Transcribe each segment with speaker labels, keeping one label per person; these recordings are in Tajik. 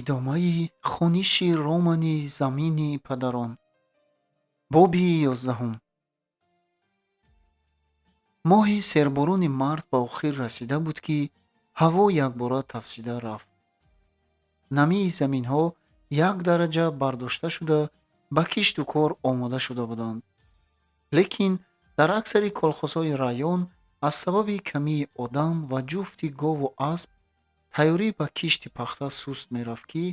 Speaker 1: Идомаи хониши романи «Замини падарон». Боби 11. Моҳи серборони март ба охир расида буд, ки ҳаво якбора тафсида рафт. Намии заминҳо як дараҷа бардошта шуда, ба кишту кор омода шуда буданд. Лекин дар аксари колхозҳои район аз сабаби камии одам ва ҷуфти гову асп тайёрӣ ба кишти пахта суст мерафт, ки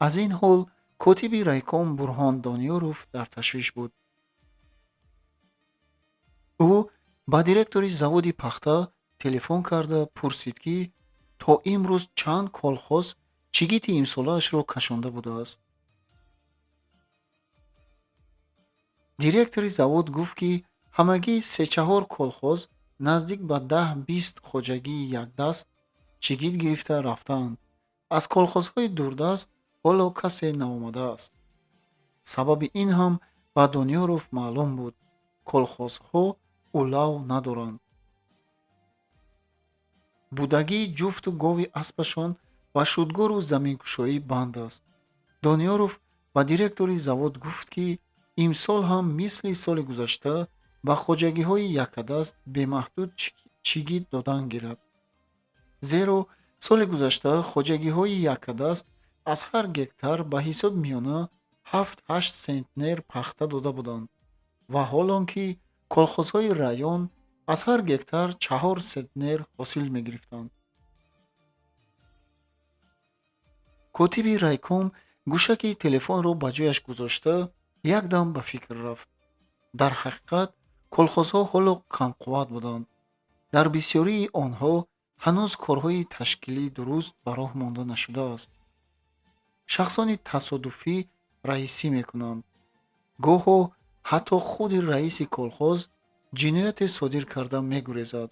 Speaker 1: аз ин ҳол котиби райком Бурҳон Дониёров дар ташвиш буд. Ӯ ба директори заводи пахта телефон карда пурсид, ки то имрӯз чанд колхоз чигити имсолаашро кашонда будааст. Директори завод гуфт, ки ҳамагӣ се-чаҳор колхоз наздик ба 10-20 хоҷагии якдаст чигит гирифта рафтаанд. Аз колхозҳои дурдаст ҳоло касе наомадааст. Сабаби ин ҳам ба Дониёров маълум буд. Колхозҳо улав надоранд. Будагии ҷуфту гови аспашон ва шудгору заминкушоӣ банд аст. Дониёров ба директори завод гуфт, ки имсол ҳам мисли соли гузашта ба хоҷагиҳои яккадаст бемаҳдуд чигит додан гирад. Зеро соли гузашта хоҷагиҳои яккадаст аз ҳар гектар ба ҳисоби миёна 7-8 сентнер пахта дода буданд ва ҳол он ки колхозҳои район аз ҳар гектар 4 сентнер ҳосил мегирифтанд. Котиби райком гӯшаки телефонро ба ҷояш гузошта, якдам ба фикр рафт. Дар ҳақиқат колхозҳо ҳоло камқувват буданд. Дар бисёрии онҳо ҳанӯз корҳои ташкилӣ дуруст ба роҳ монда нашудааст. Шахсони тасодуфӣ раисӣ мекунанд. Гоҳо ҳатто худи раиси колхоз ҷинояте содир карда мегурезад.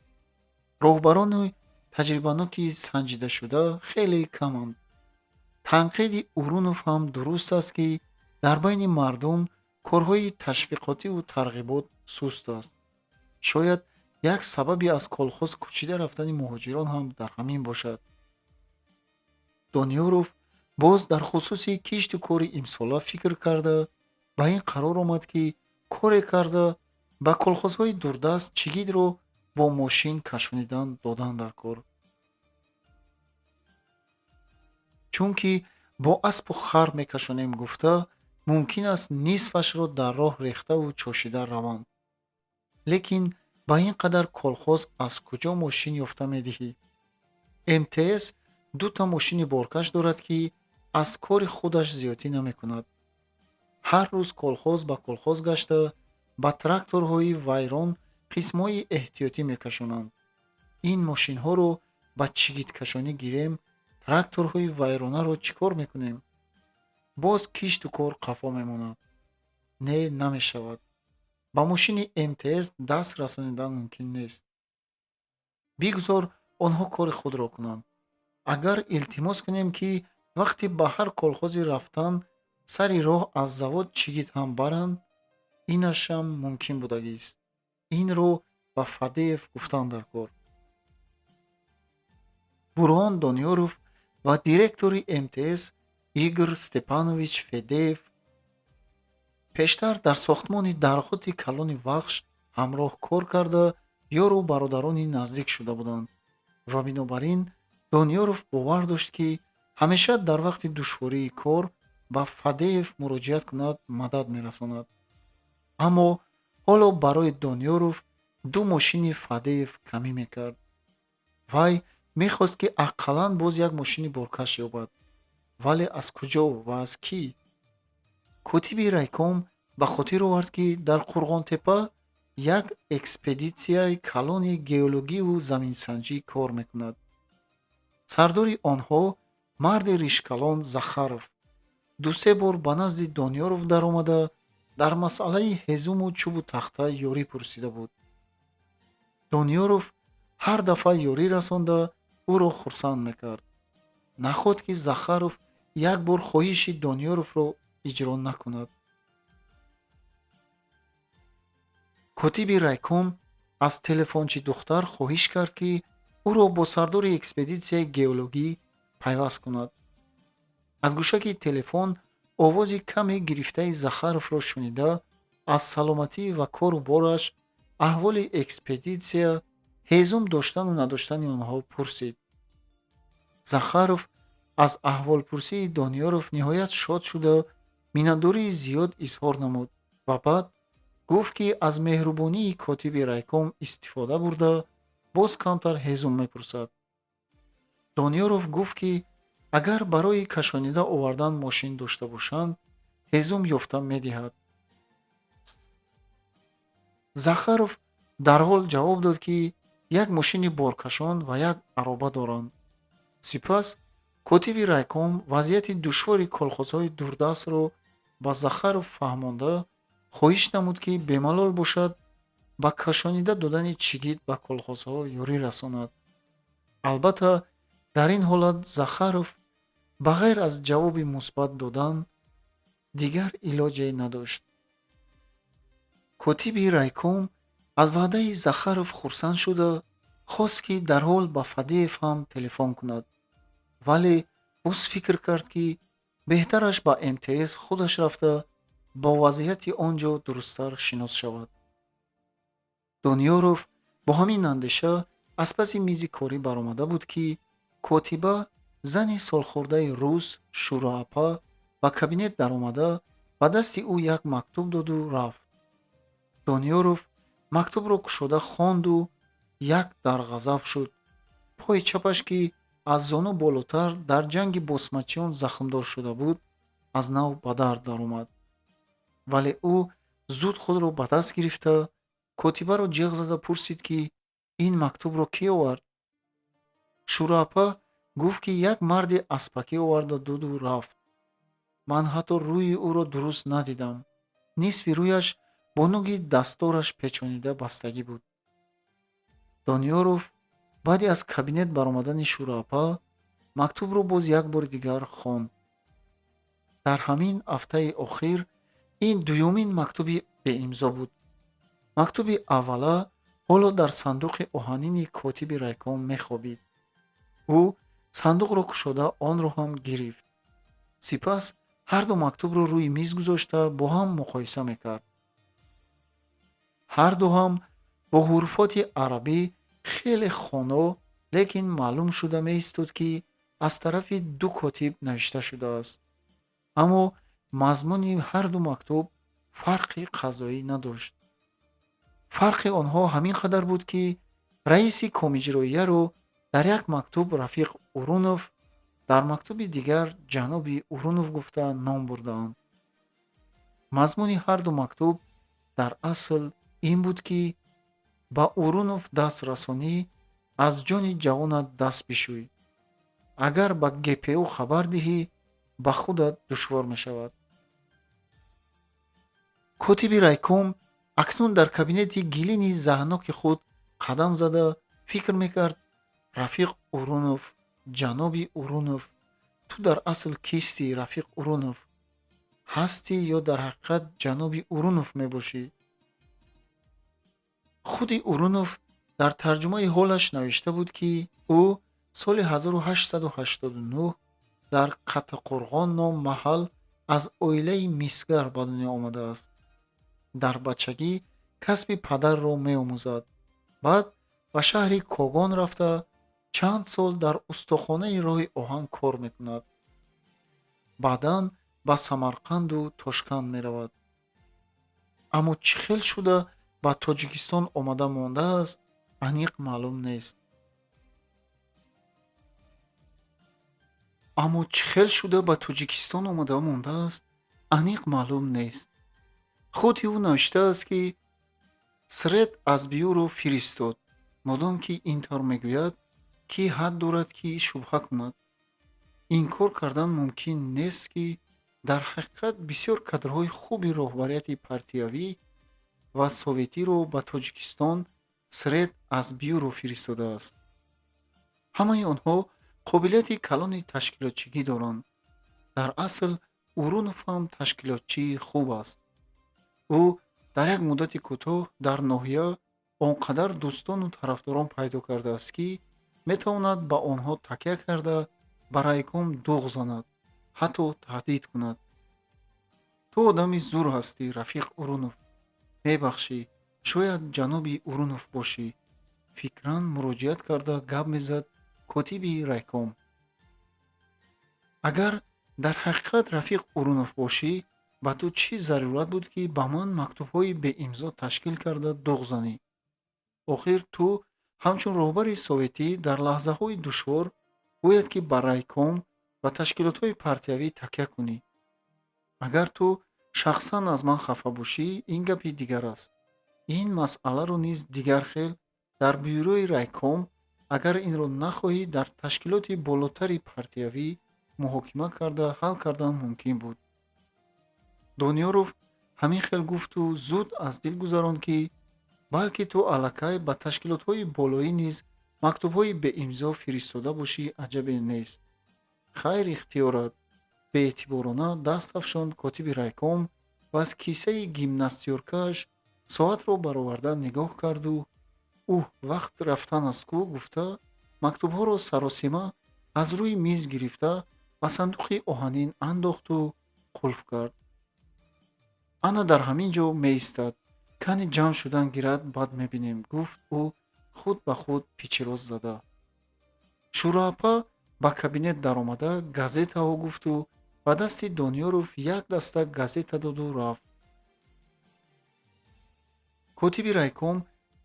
Speaker 1: Роҳбарони таҷрибаноки санҷидашуда хеле каманд. Танқиди Урунов ҳам дуруст аст, ки дар байни мардум корҳои ташвиқотиву тарғибот суст аст. Шояд як сабаби аз колхоз кӯчида рафтани муҳоҷирон ҳам дар ҳамин бошад. Дониёров боз дар хусуси кишту кори имсола фикр карда, ба ин қарор омад, ки коре карда ба колхозҳои дурдаст чигитро бо мошин кашонидан додан дар кор. Чунки бо аспу хар мекашонем гуфта, мумкин аст нисфашро дар роҳ рехтаву чошида раванд. Лекин ба ин қадар колхоз аз куҷо мошин ёфта медиҳӣ? МТС дута мошини боркаш дорад, ки аз кори худаш зиёдтӣ намекунад. Ҳар рӯз колхоз ба колхоз гашта, ба тракторҳои вайрон қисмҳои эҳтиётӣ мекашонанд. Ин мошинҳоро ба чигиткашонӣ гирем, тракторҳои вайронаро чӣ кор мекунем? Боз кишту кор қафо мемонад. Не, намешавад. Ба мошини МТС даст расонидан мумкин нест. Бигузор онҳо кори худро кунанд. Агар илтимос кунем, ки вақти ба ҳар колхозе рафтан сари роҳ аз завод чигит ҳам баранд, инашам мумкин будагист. Инро ба Фадеев гуфтан дар кор. Бурҳон Дониёров ва директори МТС Игор Степанович Федеев пештар дар сохтмони дарғоти калони Вахш ҳамроҳ кор карда, ёру бародарони наздик шуда буданд ва бинобар ин Дониёров бовар дошт, ки ҳамеша дар вақти душвории кор ба Фадеев муроҷиат кунад, мадад мерасонад. Аммо ҳоло барои Дониёров ду мошини Фадеев камӣ мекард. Вай мехост, ки ақаллан боз як мошини боркаш ёбад. Вале аз куҷо ва аз кӣ? Котиби райком ба хотир овард, ки дар Қурғонтеппа як экспедитсияи калони геологиву заминсанҷӣ кор мекунад. Сардори онҳо марди ришкалон Захаров ду-се бор ба назди Дониёров даромада, дар масъалаи ҳезуму чӯбу тахта ёрӣ пурсида буд. Дониёров ҳар дафъа ёрӣ расонда, ӯро хурсанд мекард. Наход ки Захаров як бор хоҳиши Дониёровро иҷро накунад. Котиби райком аз телефончи духтар хоҳиш кард, ки ӯро бо сардори экспедитсияи геологӣ пайваст кунад. Аз гӯшаки телефон овози каме гирифтаи Захаровро шунида, аз саломатӣ ва кору бораш, аҳволи экспедитсия, ҳезум доштану надоштани онҳо пурсид. Захаров аз аҳволпурсии Дониёров ниҳоят шод шуда, миннатдории зиёд изҳор намуд ва баъд гуфт, ки аз меҳрубонии котиби райком истифода бурда, боз камтар ҳезум мепурсад. Дониёров гуфт, ки агар барои кашонида овардан мошин дошта бошанд, ҳезум ёфта медиҳад. Захаров дарҳол ҷавоб дод, ки як мошини боркашон ва як ароба доранд. Сипас котиби райком вазъияти душвори колхозҳои дурдастро ба Захаров фаҳмонда, хоҳиш намуд, ки бемалол бошад, ба кашонида додани чигит ба колхозҳо ёрӣ расонад. Албатта, дар ин ҳолат Захаров ба ғайр аз ҷавоби мусбат додан дигар илоҷе надошт. Котиби райком аз ваъдаи Захаров хурсанд шуда, хост, ки дарҳол ба Фадеев ҳам телефон кунад, вале боз фикр кард, ки беҳтараш ба МТС худаш рафта, бо вазъияти он ҷо дурусттар шинос шавад. Дониёров бо ҳамин андеша аз паси мизи корӣ баромада буд, ки котиба, зани солхӯрдаи рус, Шуроапа, ба кабинет даромада, ба дасти ӯ як мактуб доду рафт. Дониёров мактубро кушода хонду як дар ғазаб шуд. Пои чапаш, ки аз зону болотар дар ҷанги босмачиён захмдор шуда буд, аз нав ба дард даромад. Вале ӯ зуд худро ба даст гирифта, котибаро ҷиғ зада пурсид, ки ин мактубро кӣ овард? Шуроапа гуфт, ки як марди аспакӣ оварда доду рафт. Ман ҳатто рӯи ӯро дуруст надидам. Нисфи рӯяш бо нуги дастдораш печонида бастагӣ буд. Дониёров баъди аз кабинет баромадани Шуроапа мактубро боз як бори дигар хонд. Дар ҳамин ҳафтаи охир ин дуюмин мактуби беимзо буд. Мактуби аввала ҳоло дар сандуқи оҳанини котиби райком мехобид. Ӯ сандуқро кушода, онро ҳам гирифт. Сипас ҳарду мактубро рӯи миз гузошта, бо ҳам муқоиса мекард. Ҳарду ҳам бо ҳуруфоти арабӣ хеле хоно, лекин маълум шуда меистод, ки аз тарафи ду котиб навишта шудааст. Аммо мазмуни ҳарду мактуб фарқи қазоӣ надошт. Фарқи онҳо ҳамин қадар буд, ки раиси комиҷроияро дар як мактуб рафиқ Урунов, дар мактуби дигар ҷаноби Урунов гуфта ном бурдаанд. Мазмуни ҳарду мактуб дар асл ин буд, ки ба Урунов даст расонӣ, аз ҷони ҷавонат даст бишӯй. Агар ба ГПУ хабар диҳӣ, ба худат душвор мешавад. Котиби райком акнун дар кабинети гилини заҳноки худ қадам зада фикр мекард: Рафиқ Урунов, ҷаноби Урунов, ту дар асл кистӣ, Рафиқ Урунов? Ҳастӣ ё дар ҳақиқат ҷаноби Урунов мебошӣ? Худи Урунов дар тарҷумаи ҳолаш навишта буд, ки ӯ соли 1889 дар Қатақурғон ном маҳал аз оилаи мисгар ба дунё омадааст. Дар бачагӣ касби падарро меомӯзад. Баъд ба шаҳри Когон рафта, чанд сол дар устохонаи роҳи оҳан кор мекунад. Баъдан ба Самарқанду Тошканд меравад. Аммо чӣ хел шуда ба Тоҷикистон омада мондааст, аниқ маълум нест. Аммо чӣ хел шуда ба Тоҷикистон омада мондааст, аниқ маълум нест. Худи ӯ навиштааст, ки Сред Азбиюро фиристод. Модом ки ин тавр мегӯяд, кӣ ҳад дорад, ки шубҳа кунад? Инкор кардан мумкин нест, ки дар ҳақиқат бисёр кадрҳои хуби роҳбарияти партиявӣ ва советиро ба Тоҷикистон Сред Азбиюро фиристодааст. Ҳамаи онҳо қобилияти калони ташкилотчигӣ доранд. Дар асл Урунов ҳам ташкилотчии хуб аст. Ӯ дар як муддати кӯтоҳ дар ноҳия он қадар дӯстону тарафдорон пайдо кардааст, ки метавонад ба онҳо такя карда ба райком дуғ занад. ҳатто таҳдид кунад. Ту одами зур ҳастӣ, рафиқ Урунов. Мебахшӣ, шояд ҷаноби Урунов бошӣ. Фикран муроҷиат карда гап мезад котиби райком. Агар дар ҳақиқат рафиқ Урунов бошӣ, ба ту чӣ зарурат буд, ки ба ман мактубҳои беимзо ташкил карда дуғ занӣ? Охир ту ҳамчун роҳбари советӣ дар лаҳзаҳои душвор бояд ки ба райком ва ташкилотҳои партиявӣ такя кунӣ. Агар ту шахсан аз ман хафа бошӣ, ин гапи дигар аст. Ин масъаларо низ дигар хел дар бюрои райком, агар инро нахоҳӣ, дар ташкилоти болотари партиявӣ муҳокима карда ҳал кардан мумкин буд. Дониёров ҳамин хел гуфту зуд аз дил гузаронд, ки балки ту аллакай ба ташкилотҳои болоӣ низ мактубҳои беимзо фиристода бошӣ, аҷабе нест. Хайр, ихтиёрат. Беэътиборона даст афшонд котиби райком ва аз кисаи гимнастёркааш соатро бароварда нигоҳ карду уҳ, вақт рафтан аст ку, гуфта мактубҳоро саросима аз рӯи миз гирифта ба сандуқи оҳанин андохту қулф кард. Ана дар ҳамин ҷо меистад, кани ҷамъ шудан гирад, баъд мебинем, гуфт ӯ худ ба худ пичироз зада. Шӯроапа ба кабинет даромада газетаҳо гуфту ба дасти Дониёров як даста газета доду рафт. Котиби райком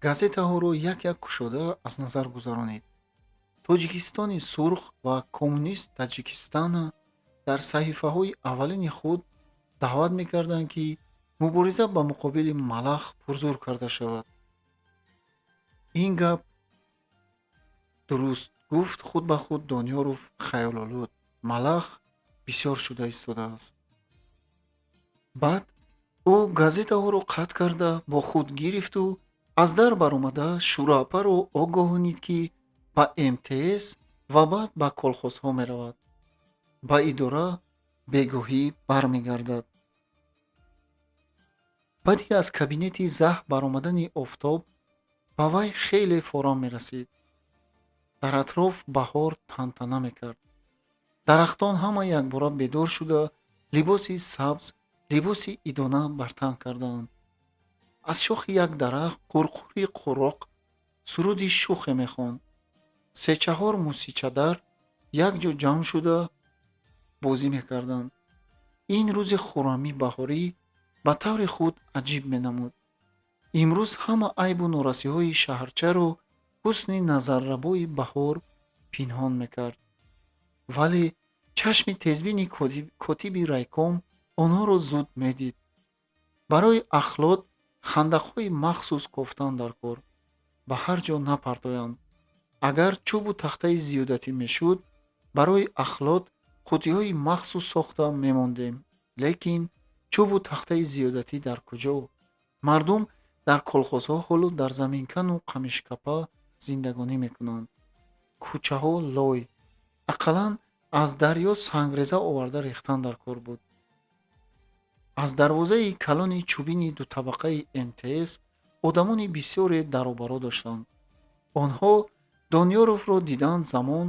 Speaker 1: газетаҳоро як як кушода аз назар гузаронид. Тоҷикистони сурх ва Коммунист Таҷикистана дар саҳифаҳои аввалини худ даъват мекарданд, ки мубориза ба муқобили малах пурзӯр карда шавад. Ин гап дуруст, гуфт худ ба худ Дониёров хаёлолуд. Малах бисёр шуда истодааст. Баъд ӯ газетаҳоро қатъ карда бо худ гирифту аз дар баромада Шӯроапаро огоҳонид, ки ба МТС ва баъд ба колхозҳо меравад. Ба идора бегоҳӣ бармегардад. Баъди аз кабинети заҳ баромадани офтоб ба вай хеле форам мерасид. Дар атроф баҳор тантана мекард. Дарахтон ҳама якбора бедор шуда либоси сабз, либоси идона бар тан кардаанд. Аз шохи як дарахт қурқури қуроқ суруди шухе мехонд. Се-чаҳор мусичадар якҷо ҷамъ шуда бозӣ мекарданд. Ин рӯзи хуррамии баҳорӣ ба таври худ аҷиб менамуд. Имрӯз ҳама айбу норасиҳои шаҳрчаро ҳусни назаррабои баҳор пинҳон мекард. Вале чашми тезбини котиби райком онҳоро зуд медид. Барои ахлот хандақҳои махсус кофтан дар кор, ба ҳар ҷо напартоянд. Агар чӯбу тахтаи зиёдатӣ мешуд, барои ахлот қуттиҳои махсус сохта мемондем. Лекин чӯбу тахтаи зиёдатӣ дар куҷо? Мардум дар колхозҳо ҳоло дар заминкану қамишкапа зиндагонӣ мекунанд. Кӯчаҳо лой. Ақаллан аз дарё сангреза оварда рехтан дар кор буд. Аз дарвозаи калони чӯбини дутабақаи МТС одамони бисёре даробаро доштанд. Онҳо Дониёровро диданд, замон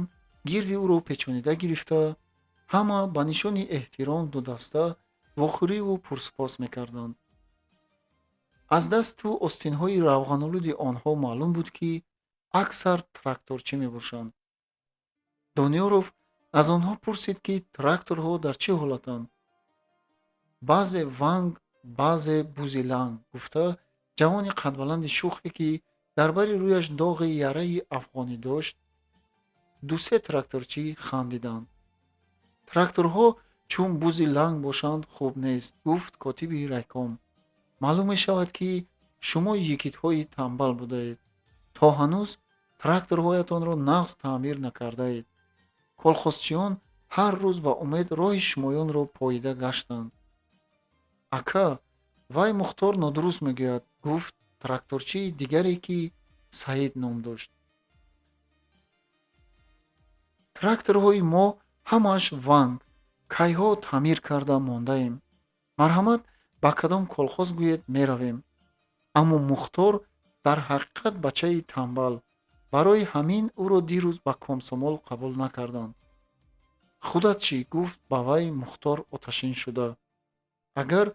Speaker 1: гирди ӯро печонида гирифта, ҳама ба нишони эҳтиром дудаста вохӯриву пурсупос мекарданд. Аз дасту остинҳои равғанулуди онҳо маълум буд, ки аксар тракторчӣ мебошанд. Дониёров аз онҳо пурсид, ки тракторҳо дар чӣ ҳолатанд. Баъзе ванг, баъзе бузи ланг, гуфта ҷавони қадбаланди шухе, ки дар бари рӯяш доғи яраи афғонӣ дошт, ду-се тракторчӣ хандиданд. Тракторҳо чун бузи ланг бошанд, хуб нест, гуфт котиби райком. Маълум мешавад, ки шумо йигитҳои танбал будаед. То ҳанӯз тракторҳоятонро нағз таъмир накардаед. Колхозчиён ҳар рӯз ба умед роҳи шумоёнро поида гаштанд. Ака, вай Мухтор нодуруст мегӯяд, гуфт тракторчии дигаре, ки Саид ном дошт. Тракторҳои мо ҳамааш ванг, кайҳо таъмир карда мондаем. Марҳамат, ба кадом колхоз гӯед, меравем. Аммо Мухтор дар ҳақиқат бачаи танбал, барои ҳамин ӯро дирӯз ба комсомол қабул накарданд. Худат чӣ? Гуфт ба вай Мухтор оташин шуда. Агар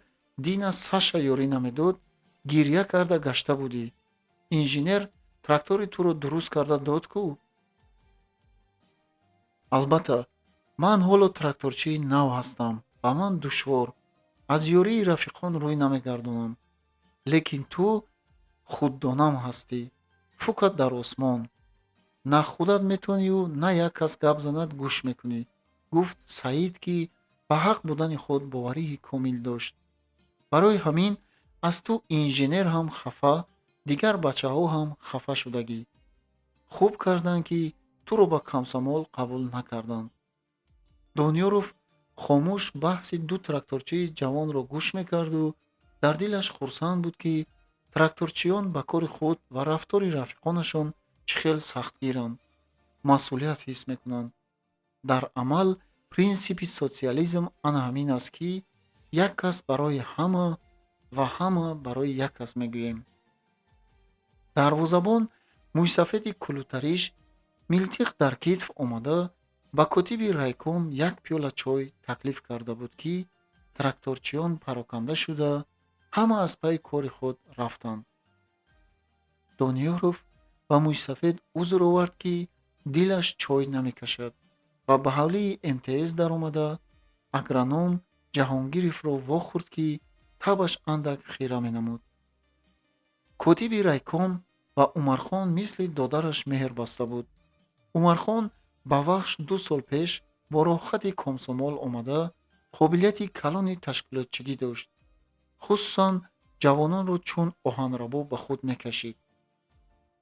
Speaker 1: Дина Саша ёрӣ намедод, гирья карда гашта будӣ. Инженер трактори туро дуруст карда дод кӯ. Албатта, ман ҳоло тракторчии нав ҳастам, ба ман душвор, аз ёрии рафиқон рӯй намегардонам. Лекин ту худдонам ҳастӣ, фукат дар осмон. На худат метонию, на як кас гап занад, гӯш мекунӣ, гуфт Саид, ки ба ҳақ будани худ боварии комил дошт. Барои ҳамин аз ту инженер ҳам хафа, дигар бачаҳо ҳам хафа шудагӣ. Хуб карданд, ки туро ба комсомол қабул накарданд. Дониёров хомӯш баҳси ду тракторчии ҷавонро гӯш мекарду дар дилаш хурсанд буд, ки тракторчиён ба кори худ ва рафтори рафиқонашон чӣ хел сахтгиранд, масъулият ҳис мекунанд. Дар амал принсипи социализм ана ҳамин аст, ки як кас барои ҳама ва ҳама барои як кас мегӯем. Дарвозабон, мӯйсафеди кулутариш, милтиқ дар китф омада, ба котиби райком як пиёла чой таклиф карда буд, ки тракторчиён пароканда шуда, ҳама аз пайи кори худ рафтанд. Дониёров ба мӯйсафед узр овард, ки дилаш чой намекашад, ва ба ҳавлии МТС даромада, агроном Ҷаҳонгировро вохӯрд, ки табаш андак хира менамуд. Котиби райком ба Умархон мисли додараш меҳр баста буд. Умархон ба Вахш 2 сол пеш бо роҳхати комсомол омада, қобилияти калони ташкилотчигӣ дошт, хусусан ҷавононро чун оҳанрабо ба худ мекашид.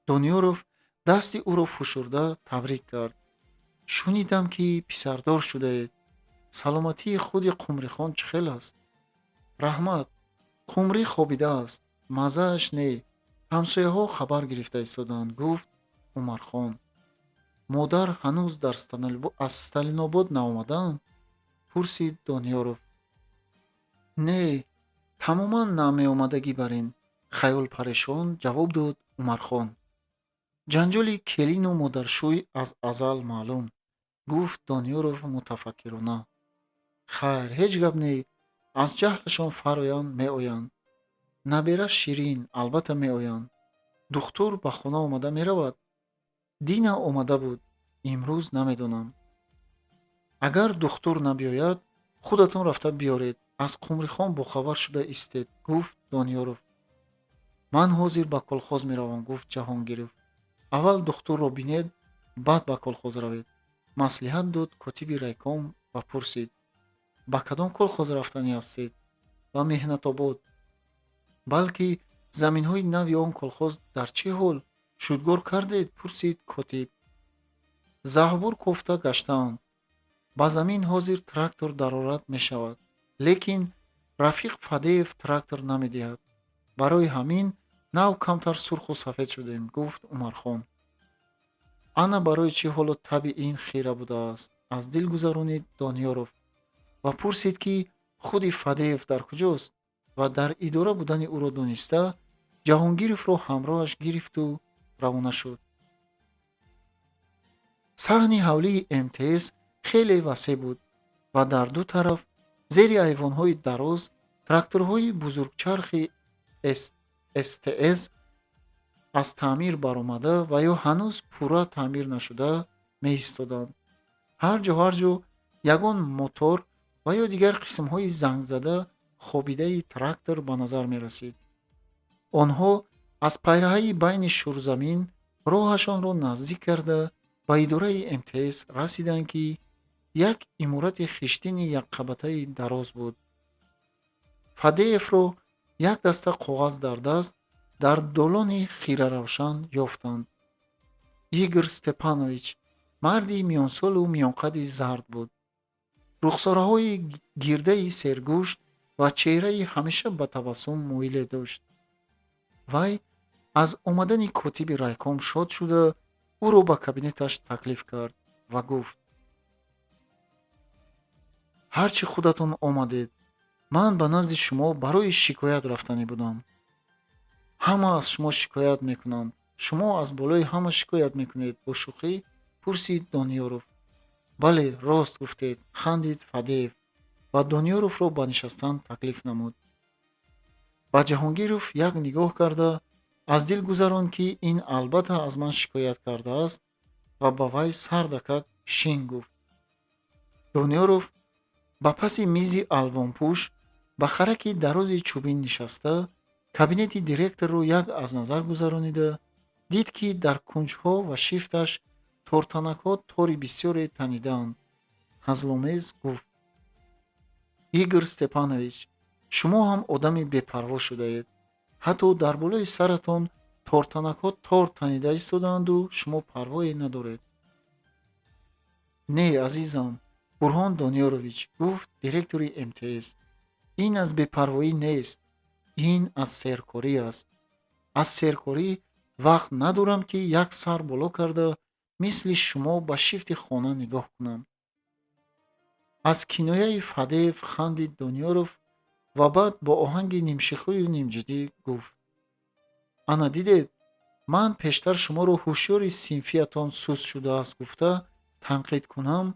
Speaker 1: Дониёров дасти ӯро фушурда табрик кард: «Шунидам, ки писардор шудаед. Саломатии худи Қумрихон чӣ хел аст?» «Раҳмат, Қумрӣ хобидааст, маззааш не, ҳамсояҳо хабар гирифта истодаанд», гуфт Умархон. «Модар ҳанӯз аз Сталинобод наомадаанд?» пурсид Дониёров. «Не, тамоман намеомадагӣ бар ин», хаёлпарешон ҷавоб дод Умархон. «Ҷанҷоли келину модаршӯй аз азал маълум», гуфт Дониёров мутафаккирона. «Хайр, ҳеҷ гап не, аз ҷаҳлашон фароянд, меоянд. Набера ширин, албатта меоянд. Духтур ба хона омада меравад? Дина омада буд, имрӯз намедонам. Агар духтур набиёяд, худатон рафта биёред, аз Қумрихон бохабар шуда истед», гуфт Дониёров. «Ман ҳозир ба колхоз меравам», гуфт Ҷаҳонгиров. «Аввал духтурро бинед, баъд ба колхоз равед», маслиҳат дод котиби райком ва пурсид: «Ба кадом колхоз рафтанӣ ҳастед?» «Ба Меҳнатобод». «Балки заминҳои нави он колхоз дар чӣ ҳол, шудгор кардед?» пурсид котиб. «Заҳбур кофта гаштаанд. Ба замин ҳозир трактор дарорат мешавад, лекин рафиқ Фадеев трактор намедиҳад. Барои ҳамин нав камтар сурху сафед шудем», гуфт Умархон. «Ана барои чӣ ҳоло таби ин хира будааст», аз дил гузаронид Дониёров ва пурсид, ки худи Фадеев дар куҷост, ва дар идора будани ӯро дониста, Ҷаҳонгировро ҳамроҳаш гирифту равона шуд. Саҳни ҳавлии МТС хеле васеъ буд ва дар ду тараф зери айвонҳои дароз тракторҳои бузургчархи СТС аз таъмир баромада ва ё ҳанӯз пурра таъмир нашуда меистоданд. Ҳар ҷо, ҳар ҷо ягон мотор ва ё дигар қисмҳои зангзада хобидаи трактор ба назар мерасид. Онҳо аз пайраҳаи байни шурзамин роҳашонро наздик карда, ба идораи МТС расиданд, ки як иморати хиштини якқабатаи дароз буд. Фадеевро як даста коғаз дар даст дар долони хираравшан ёфтанд. Игор Степанович марди миёнсолу миёнқади зард буд. Рухсораҳои гирдаи сергӯшт ва чеҳраи ҳамеша ба табассум муиле дошт. Вай аз омадани котиби райком шод шуда, ӯро ба кабинеташ таклиф кард ва гуфт: «Ҳарчи худатон омадед, ман ба назди шумо барои шикоят рафтанӣ будам. Ҳама аз шумо шикоят мекунанд, шумо аз болои ҳама шикоят мекунед», бо шӯхӣ пурсид Дониёров. Бале, рост гуфтед, хандид Фадеев ва Дониёровро ба нишастан таклиф намуд. Ба Ҷаҳонгиров як нигоҳ карда, аз дил гузаронд, ки ин албатта аз ман шикоят кардааст, ва ба вай сардакак шин гуфт. Дониёров ба паси мизи алвонпӯш ба хараки дарози чӯбин нишаста, кабинети директорро як аз назар гузаронида, дид, ки дар кунҷҳо ва шифташ тортанакҳо тори бисёре танидаанд. Ҳазломез гуфт: «Игор Степанович, шумо ҳам одами бепарво шудаед. Ҳатто дар болои саратон тортанакҳо тор танида истодаанду шумо парвое надоред». «Не, азизам Бурҳон Дониёрович, — гуфт директори МТС, — ин аз бепарвоӣ нест, ин аз серкорӣ аст. Аз серкорӣ вақт надорам, ки як сар боло карда, мисли шумо ба шифти хона нигоҳ кунам». Аз кинояи Фадеев хандид Дониёров ва баъд бо оҳанги нимшӯхию нимҷиддӣ гуфт: «Ана дидед, ман пештар шуморо ҳушёри синфиятон суст шудааст гуфта танқид кунам,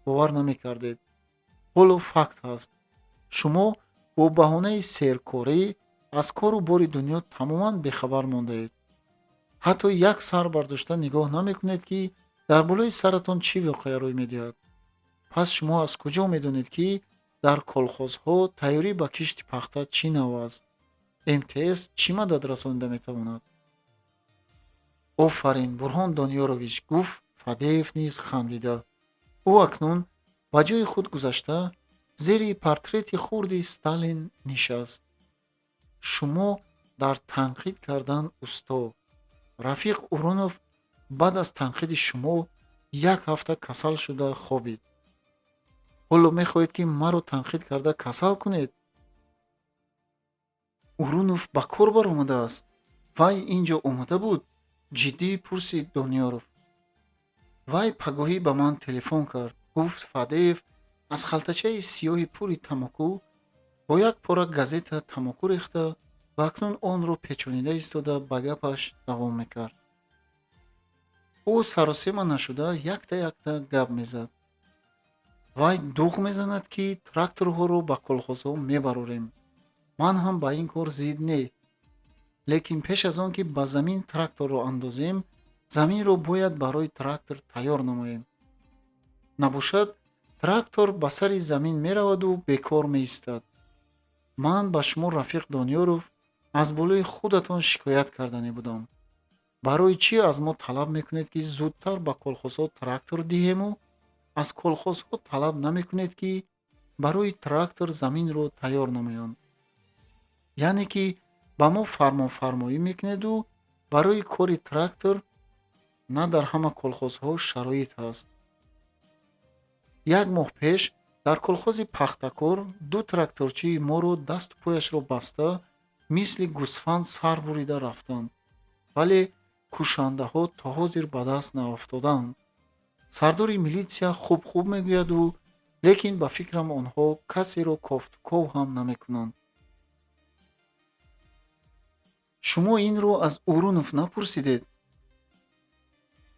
Speaker 1: бовар намекардед. Ҳоло факт ҳаст. Шумо бо баҳонаи серкорӣ аз кору бори дунё тамоман бехабар мондаед. Ҳатто як сар бардошта нигоҳ намекунед, ки дар болои саратон чӣ воқеа рӯй медиҳад. Пас шумо аз куҷо медонед, ки дар колхозҳо тайёрӣ ба кишти пахта чӣ нав аст, МТС чӣ мадад расонида метавонад?» «Офарин, Бурҳон Дониёрович, — гуфт Фадеев низ хандида. Ӯ акнун ба ҷои худ гузашта, зери портрети хурди Сталин нишаст. «Шумо дар танқид кардан усто. Рафиқ Урунов баъд аз танқиди шумо як ҳафта касал шуда хобид. Ҳоло мехоҳед, ки маро танқид карда касал кунед?» «Урунов ба кор баромадааст? Вай ин ҷо омада буд?» — ҷиддӣ пурсид Дониёров. «Вай пагоҳӣ ба ман телефон кард, — гуфт Фадеев, аз халтачаи сиёҳи пури тамоку бо як пора газета тамоку рехта ва акнун онро печонида истода, ба гапаш давом мекард. Ӯ саросема нашуда якта якта гап мезад. «Вай дуғ мезанад, ки тракторҳоро ба колхозҳо мебарорем. Ман ҳам ба ин кор зид не, лекин пеш аз он ки ба замин тракторро андозем, заминро бояд барои трактор тайёр намоем. Набошад, трактор ба сари замин мераваду бекор меистад. Ман ба шумо, рафиқ Дониёров, аз болои худатон шикоят карданӣ будам. Барои чӣ аз мо талаб мекунед, ки зудтар ба колхозҳо трактор диҳему аз колхозҳо талаб намекунед, ки барои трактор заминро тайёр намоянд? Яъне ки ба мо фармонфармоӣ мекунеду барои кори трактор на дар ҳама колхозҳо шароит ҳаст. Як моҳ пеш дар колхози Пахтакор ду тракторчии моро дасту пояшро баста, мисли гӯсфанд сар бурида рафтанд, вале кушандаҳо то ҳозир ба даст нарафтодаанд. Сардори милитсия хуб хуб мегӯяду, лекин ба фикрам, онҳо касеро кофтуков ҳам намекунанд». «Шумо инро аз Урунов напурсидед?»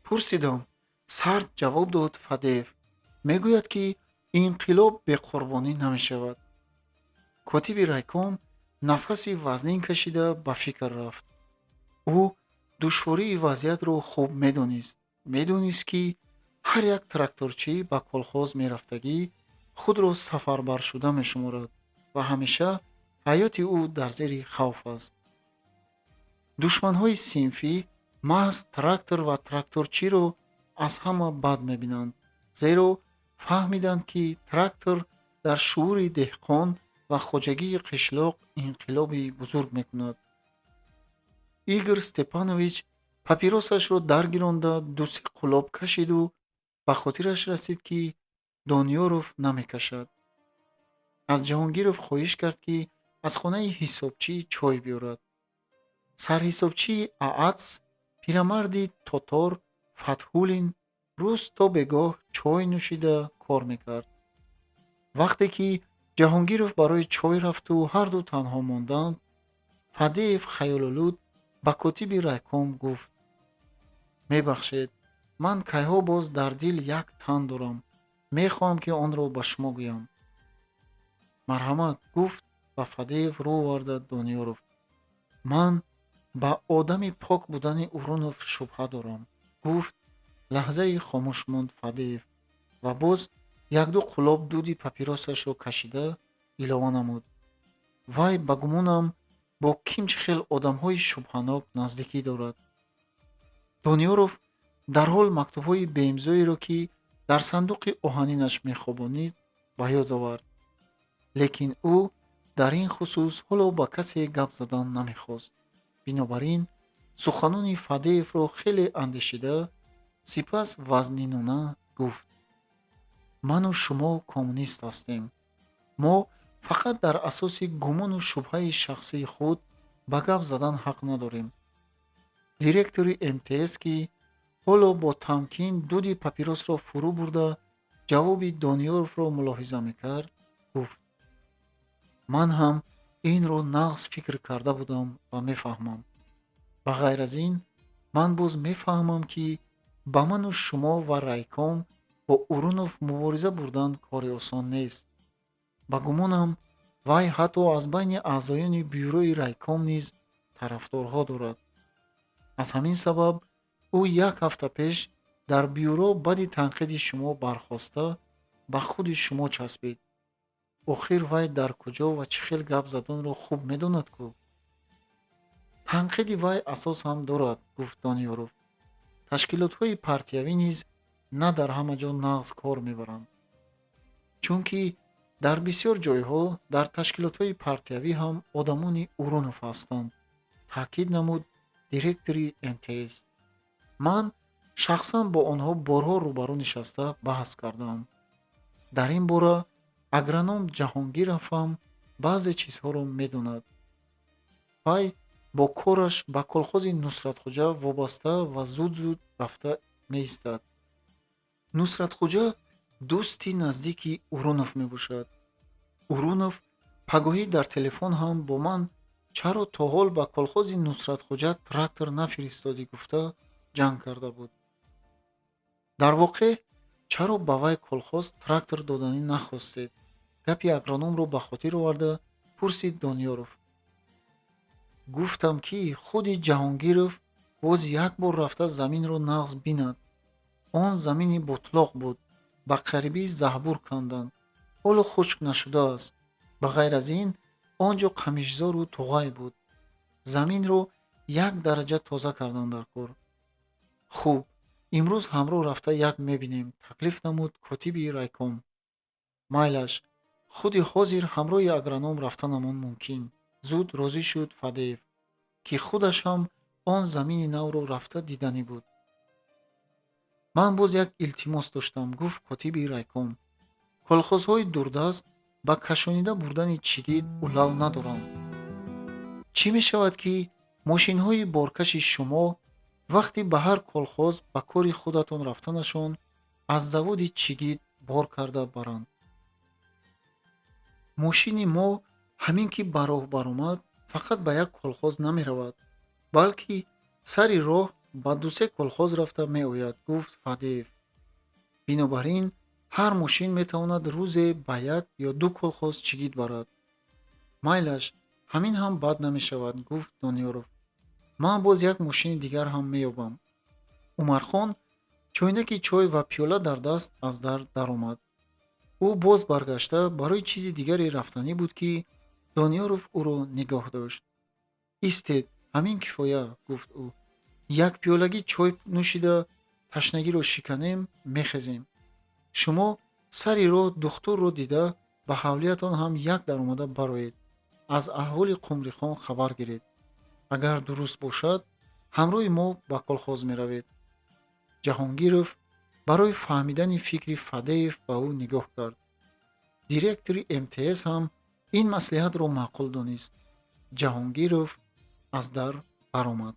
Speaker 1: «Пурсидам, — сард ҷавоб дод Фадеев. — Мегӯяд, ки инқилоб беқурбонӣ намешавад». Котиби райком нафаси вазнин кашида, ба фикр рафт. Ӯ душвории вазъиятро хуб медонист. Медонист, ки ҳар як тракторчӣ ба колхоз мерафтагӣ худро сафарбаршуда мешуморад ва ҳамеша ҳаёти ӯ дар зери хавф аст. Душманҳои синфӣ маҳз трактор ва тракторчиро аз ҳама бад мебинанд, зеро фаҳмиданд, ки трактор дар шуури деҳқон ва хоҷагии қишлоқ инқилоби бузург мекунад. Игор Степанович папиросашро даргиронда, дусе қулоб кашиду ба хотираш расид, ки Дониёров намекашад. Аз Ҷаҳонгиров хоҳиш кард, ки аз хонаи ҳисобчӣ чой биёрад. Сарҳисобчии ААЦ, пирамарди тотор Фатҳуллин, рӯз то бегоҳ чой нӯшида кор мекард. Вақте ки Ҷаҳонгиров барои чой рафту ҳарду танҳо монданд, Фадеев хаёлолуд ба котиби райком гуфт: «Мебахшед, ман кайҳо боз дар дил як тан дорам. Мехоҳам, ки онро ба шумо гӯям. Марҳамат, гуфт ба Фадеев рӯ оварда Дониёров. Ман ба одами пок будани Урунов шубҳа дорам, гуфт. Лаҳзае хомӯш монд Фадеев ва боз якду қулоб дуди папиросашро кашида илова намуд: вай, ба гумонам, бо ким чӣ хел одамҳои шубҳанок наздикӣ дорад. Дониёров дарҳол мактубҳои беимзоеро, ки дар сандуқи оҳанинаш мехобонид, ба ёд овард, лекин ӯ дар ин хусус ҳоло ба касе гап задан намехост. Бинобар ин суханони Фадеевро хеле андешида, сипас вазнинона гуфт: ману шумо коммунист ҳастем. Мо фақат дар асоси гумону шубҳаи шахсии худ ба гап задан ҳақ надорем. Директори МТС, ки ҳоло бо тамкин дуди папиросро фурӯ бурда, ҷавоби Дониёровро мулоҳиза мекард, гуфт: ман ҳам инро нағз фикр карда будам ва мефаҳмам. Ба ғайр аз ин, ман боз мефаҳмам, ки ба ману шумо ва райком бо Урунов мубориза бурдан кори осон нест. Ба гумонам, вай ҳатто аз байни аъзоёни бюрои райком низ тарафдорҳо дорад. Аз ҳамин сабаб ӯ як ҳафта пеш дар бюро баъди танқиди шумо бархоста ба худи шумо часпид. Охир вай дар куҷо ва чӣ хел гап заданро хуб медонад ку. Танқиди вай асос ҳам дорад, гуфт Дониёров. Ташкилотҳои партиявӣ низ на дар ҳама ҷо нағз кор мебаранд, чунки дар бисёр ҷойҳо дар ташкилотҳои партиявӣ ҳам одамони Урунов ҳастанд, таъкид намуд директори МТС. Ман шахсан бо онҳо борҳо рӯбарӯ нишаста баҳс кардаам. Дар ин бора агроном Ҷаҳонгиров ҳам баъзе чизҳоро медонад. Вай бо кораш ба колхози Нусратхуҷа вобаста ва зуд-зуд рафта меистад. Нусратхуҷа дӯсти наздики Урунов мебошад. Урунов пагоҳӣ дар телефон ҳам бо ман чаро то ҳол ба колхози Нусратхуҷа трактор нафиристодӣ гуфта ҷанг карда буд. Дар воқеъ, чаро ба вай колхоз трактор доданӣ нахостед? Гапи агрономро ба хотир оварда пурсид Дониёров. Гуфтам, ки худи Ҷаҳонгиров боз як бор рафта заминро нағз бинад. Он замини ботлоқ буд, ба қарибӣ заҳбур канданд, ҳоло хушк нашудааст. Ба ғайр аз ин, он ҷо қамишзору туғай буд. Заминро як дараҷа тоза кардан дар кор. Хуб, имрӯз ҳамроҳ рафта як мебинем, таклиф намуд котиби райком. Майлаш, худи ҳозир ҳамроҳи агроном рафтанамон мумкин, зуд розӣ шуд Фадеев, ки худаш ҳам он замини навро рафта диданӣ буд. Ман боз як илтимос доштам, гуфт котиби райком. Колхозҳои дурдаст ба кашонида бурдани чигит улав надоранд. Чӣ мешавад, ки мошинҳои боркаши шумо вақти ба ҳар колхоз ба кори худатон рафтанашон аз заводи чигит бор карда баранд? Мошини мо ҳамин ки ба роҳ баромад, фақат ба як колхоз намеравад, балки сари роҳ ба дусе колхоз рафта меояд, гуфт Фадеев. Бинобар ин ҳар мошин метавонад рӯзе ба як ё ду колхоз чигит барад. Майлаш, ҳамин ҳам бад намешавад, гуфт Дониёров. Ман боз як мошини дигар ҳам меёбам. Умархон чойнаки чой ва пиёла дар даст аз дар даромад. Ӯ боз баргашта барои чизи дигаре рафтанӣ буд, ки Дониёров ӯро нигоҳ дошт. Истед, ҳамин кифоя, гуфт ӯ. Як пиёлагӣ чой нӯшида ташнагиро шиканем, мехезем. Шумо сари роҳ духтурро дида ба ҳавлиятон ҳам як даромада бароед, аз аҳволи Қумрихон хабар гиред. Агар дуруст бошад, ҳамроҳи мо ба колхоз меравед. Ҷаҳонгиров барои фаҳмидани фикри Фадеев ба ӯ нигоҳ кард. Директори МТС ҳам ин маслиҳатро маъқул донист. Ҷаҳонгиров аз дар баромад.